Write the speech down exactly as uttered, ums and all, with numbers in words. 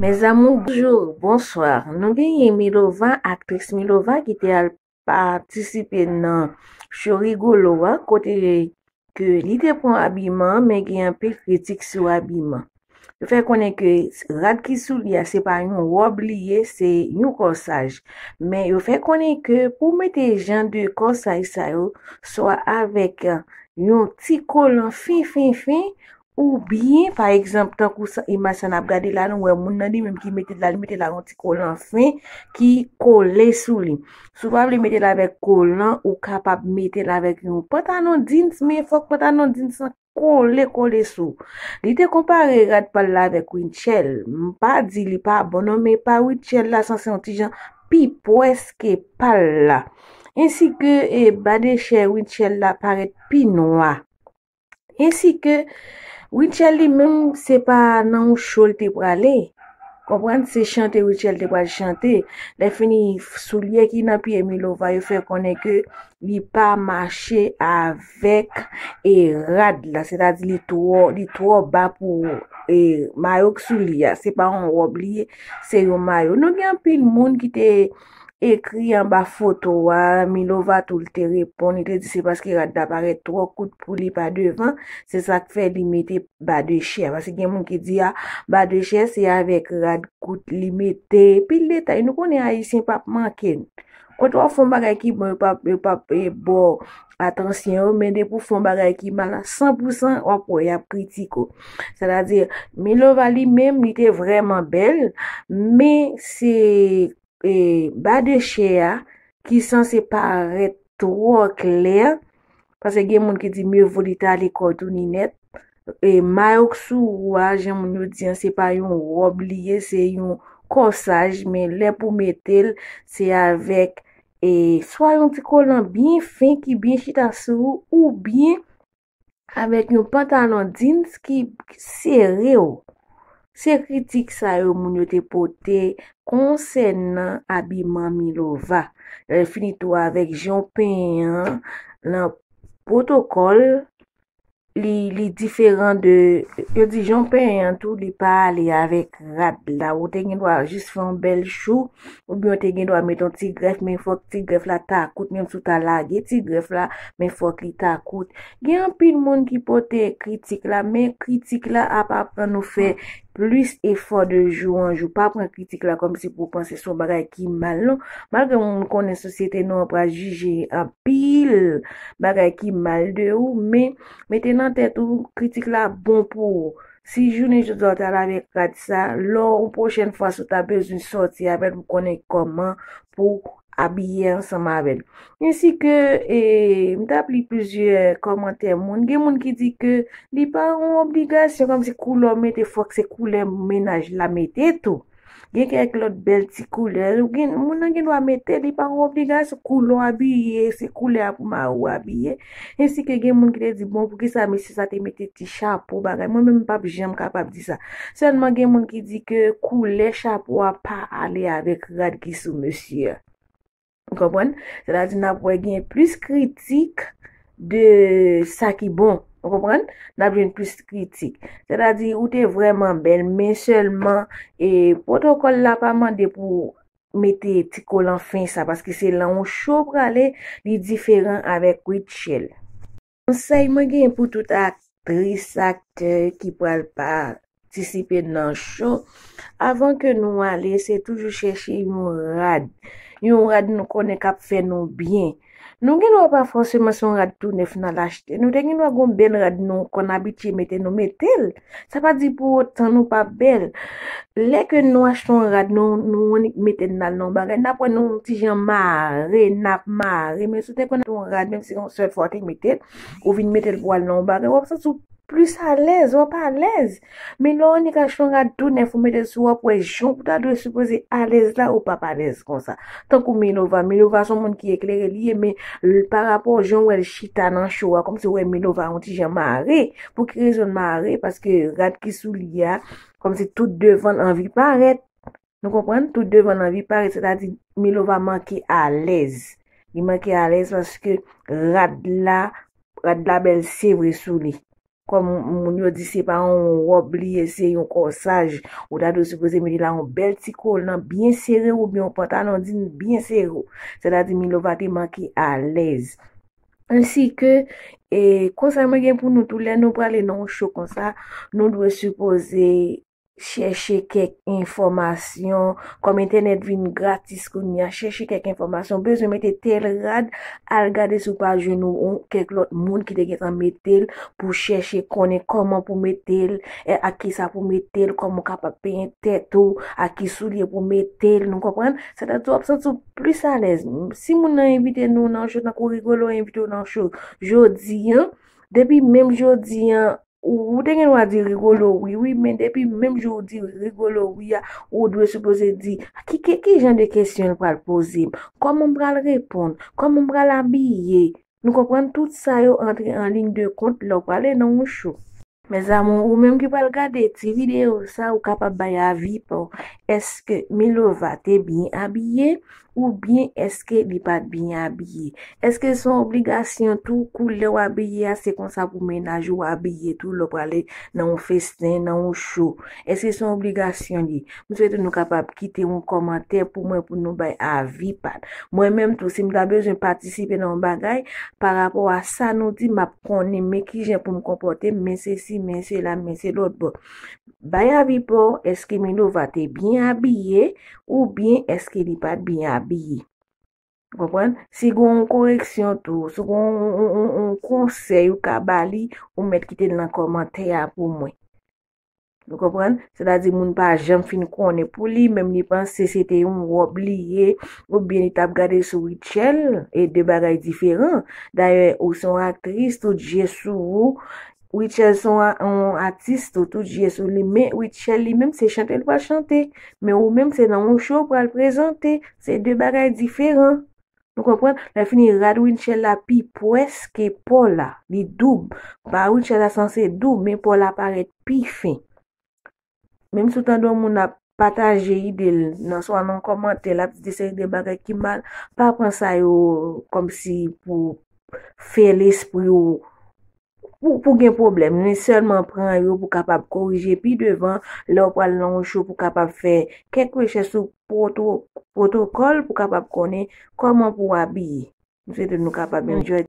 Mes amours, bonjour, bonsoir. Nou genyen Milova, aktris Milova ki te al patisipe nan show Rigolo a, kote ke li te pran abiman, men gen anpil kritik sou abiman. Yo fè konnen ke rad ki sou li a, se pa yon wòb li ye, se yon kòsaj. Men yo fè konnen ke pou mete jan de kòsaj sa yo, swa avèk yon ti kolan fen, fen, fen, oubyen, pa egzanp, tankou sa, imaj sa n ap gade la, nou wè moun nan li menm ki mete l la, li mete l ak yon ti kolan fen ki kole sou li. Si w pa vle mete l avèk kolan, ou kapab mete l avèk yon pantalon jeans, men fòk pantalon jeans lan kole, kole sou. Li te konpare rad pa l la avèk Rutshelle. M pa di li pa bon non, men pa Rutshelle la sanse yon ti jan pi pwès ke pa l la. Ensi ke, e, ba de chè Rutshelle la parèt pi nwa. Ensi ke Rutshelle li menm, se pa nan yon show l te prale. Konprann, se chante Rutshelle te pral chante. Lè fini, soulye ki nan pye Milova yo fè konnen ke li pa mache avèk, e, rad la. Sètadi li twò, li twò ba pou, e, mayo k sou li a. Se pa yon wòb li ye, se yon mayo. Nou gen anpil moun ki te ekri anba foto a, Milova tou li te reponn, li te di se paske rad la parèt twò kout pou li pa devan, se sa k fè li mete ba de chè. Paske gen moun ki di a, ba de chè se avèk rad kout li mete, pil detay. Nou konnen Ayisyen p ap manke. Kote w ap fè yon bagay ki bon, yo p ap, yo p ap, e, ba w atansyon yo, men depi w fè yon bagay ki mal, san pou san, w ap wè y ap kritike w. Sètadi, Milova li menm, li te vrèman bèl, men se, e, ba de chè a ki sanse parèt twò klè, paske gen moun ki di mye vo li ta ale kò tou ni nèt. E, mayo k sou ou a, jan moun yo di an, se pa yon wòb li ye, se yon kòsaj, men lè pou mete l, se avèk, e, swa yon ti kolan byen fen ki byen chita sou ou, oubyen avèk yon pantalon jeans ki sere w. Se kritik sa yo moun yo te pote konsènan abiman Milova. Lè l fini tou avèk jan w penyen an nan pwotokòl, li, li diferan de, yo di jan w penyen an tou, li pa ale avèk rad la. Ou te gen dwa jis fè yon bèl chou, oubyen w te gen dwa mete yon ti grèf, men fòk ti grèf la ta kout, menm si w ta lage ti grèf la, men fòk li ta kout. Gen anpil moun ki pote kritik la, men kritik la ap aprann nou fè plis efò de jou an jou. Pa pran kritik la kòmsi pou w panse se yon bagay ki mal, non. Malgre moun konnen sosyete nou an pral jije anpil bagay ki mal de ou, men mete nan tèt ou, kritik la bon pou ou. Si jounen jodi a w ta lave rad sa, lè yon pwochèn fwa si w ta bezwen sòti avè l, ou konnen kòman pou abiye ansanm avè l. Ensi ke, e, m t ap li plizyè kòmantè moun. Gen moun ki di ke li pa yon obligasyon, kòmsi koulè w mete, fòk se koulè mennaj la mete tou. Gen kèk lòt bèl ti koulè. Gen, moun nan gen dwa mete, li pa yon obligasyon. Koulè w abiye, se koulè a pou mari w abiye. Ensi ke gen moun ki te di, bon, poukisa mesye sa te mete ti chapo bagay? Mwen menm, m p ap janm kapab di sa. Sèlman gen moun ki di ke koulè chapo a pa ale avèk rad ki sou mesye a. Ou konprann? Sètadi n ap wè gen plis kritik de sa ki bon. Ou konprann? N ap jwenn plis kritik. Sètadi ou te vrèman bèl, men sèlman, e, pwotokòl la pa mande pou mete ti kolan fen sa, paske se lan yon cho prale, li diferan avèk Rutshelle. Konsèy mwen gen pou tout aktris, aktè ki pral patisipe nan cho, avan ke nou ale, se toujou chèche yon rad. Yon rad nou konnen k ap fè nou byen. Nou gen dwa pa fòseman se yon rad tou nèf n al achte. Nou te gen dwa gen yon bèl rad nou konn abitye mete, nou mete l. Sa pa di pou otan nou pa bèl. Lè ke nou achte yon rad, nou, nou annik mete n al nan yon bagay, n ap wè nou yon ti jan mare, n ap mare. Men si w te konn yon rad, menm si yon sèl fwa w te mete l, ou vin mete l pou w al nan yon bagay, w ap santi w plis alèz, w ap alèz. Men lè w annik achte yon rad tou nèf, ou mete l sou, w ap wè jan w ta dwe sipoze alèz la, ou p ap alèz konsa. Tankou Milova, Milova se yon moun ki eklere li ye, men l, pa rapò jan w wè l chita nan cho a, kòmsi w wè Milova yon ti jan mare. Pou ki rezon l mare? Paske rad ki sou li a, kòmsi tout devan l anvi parèt. Nou konprann? Tout devan l anvi parèt, sètadi Milova manke alèz. Li manke alèz paske rad la, rad la bèl se vre sou li. kòm moun yo di se pa yon wòb li ye, se yon kòsaj. Ou ta dwe sipoze mete la yon bèl ti kolnan byen sere oubyen yon pantalon din byen sere. Sètadi Milova te manke alèz. Ansi ke, e, konsèy mwen gen pou nou tou, lè nou prale nan yon show konsa, nou dwe sipoze chèche kèk enfòmasyon, kòm entènèt vin gratis kounye a, chèche kèk enfòmasyon, bezwen mete tèl rad, al gade si w pa jwenn ou, ou kèk lòt moun ki te gentan mete l pou chèche konnen kòman pou mete l, e, ak kisa pou mete l, kòman w kapab penyen tèt ou, ak ki soulye pou mete l, nou konprann? Sètadi w ap santi w plis alèz. Si moun nan envite nou nan show, tankou Rigolo envite w nan show jodi an, depi menm jodi an, ou, ou te gen dwa di Rigolo wi, wi, men depi menm jou ou di Rigolo wi a, ou dwe sipoze di, ki, ki, ki jan de kesyon l pral poze m? Kòman m pral reponn? Kòman m pral abiye? Nou konprann, tout sa yo antre an liy de kont lè w prale nan yon show. Mezanmi, ou menm ki pral gade ti videyo sa, ou kapab bay avi pa w. Èske Milova te byen abiye oubyen èske li pa t byen abiye? Èske se yon obligasyon tou, koulè w abiye a, se konsa pou mennaj ou abiye tou lè w prale nan yon festen, nan yon show? Èske se yon obligasyon li? M swete nou kapab kite yon kòmantè pou mwen, pou nou bay avi pa n. Mwen menm tou, si m ta bezwen patisipe nan yon bagay, pa rapò a sa nou di, m ap konnen men kijan pou m konpòte m, men sesi, men sela, men se lòt bò. Bay avi pa w, èske Milova te byen abiye oubyen èske li pa t byen abiye? Ou konprann? Si gen yon koreksyon tou, si gen yon, yon, yon, yon konsèy ou ka ba li, ou mèt kite l nan kòmantè a pou mwen. Ou konprann? Sètadi moun pa janm fin konnen pou li, menm li panse se te yon wòb li ye, oubyen li t ap gade sou Rutshelle, e de bagay diferan. Dayè, ou se yon aktris, tout je sou ou. Rutshelle se yon a-, yon atis tou, tout je sou li. Men Rutshelle li menm se chante l pral chante. Men ou menm se nan yon show pral prezante. Se de bagay diferan. Nou konprann? Lè fini rad Rutshelle la pi pwès ke pa w la. Li doub. Pa Rutshelle la sanse doub, men pa w la parèt pi fen. Menm si w tande yon moun ap pataje ide l nan swa nan kòmantè, l ap di de seri de bagay ki mal, pa pran sa yo kòmsi pou fè lespri w pou, pou gen pwoblèm. Men sèlman pran yo pou kapab korije pi devan, lè w pral nan yon show pou kapab fè kèk rechèch sou pwoto-, pwotokòl pou kapab konnen kòman pou w abiye. M swete nou kapab enjoy.